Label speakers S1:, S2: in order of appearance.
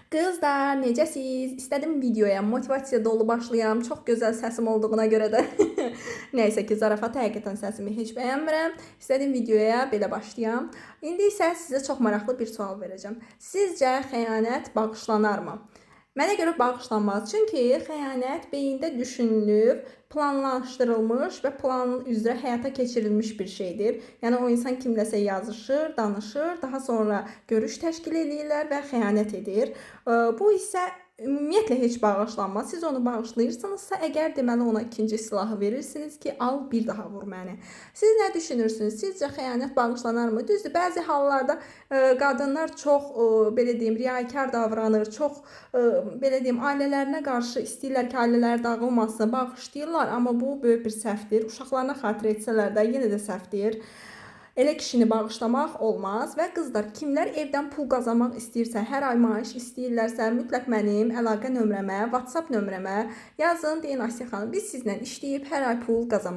S1: Qızlar, necəsiz? İstədim videoya motivasiya dolu başlayam. Çox gözəl səsim olduğuna görə də. Nəysə ki, zarafat, həqiqətən səsimi heç bəyənmirəm. İstədim videoya belə başlayam. İndi isə sizə çox maraqlı bir sual verəcəm. Sizcə xəyanət bağışlanarmı? Mənə görə bağışlanmaz. Çünki xəyanət beyində düşünülüb, planlaşdırılmış və plan üzrə həyata keçirilmiş bir şeydir. Yəni o insan kimləsə yazışır, danışır, daha sonra görüş təşkil eləyirlər və xəyanət edir. Bu isə ümumiyyətlə heç bağışlanmaz. Siz onu bağışlayırsınızsa əgər, deməli ona ikinci silahı verirsiniz ki, al bir daha vur məni. Siz nə düşünürsünüz? Sizcə xəyanət bağışlanarmı? Düzdür, bəzi hallarda qadınlar çox belə deyim, riyakar davranır, çox belə deyim, ailələrinə qarşı istəyirlər ki, ailələri dağılmasın, bağışlayırlar, amma bu böyük bir səhvdir. Uşaqlarına xatir etsələr də yenə də səhvdir. Elə kişini bağışlamaq olmaz və qızlar, kimlər evdən pul qazanmaq istəyirsə, hər ay maaş istəyirlərsə, mütləq mənim əlaqə nömrəmə, WhatsApp nömrəmə yazın, deyin Asiya xanım, biz sizlə işləyib hər ay pul qazanmaq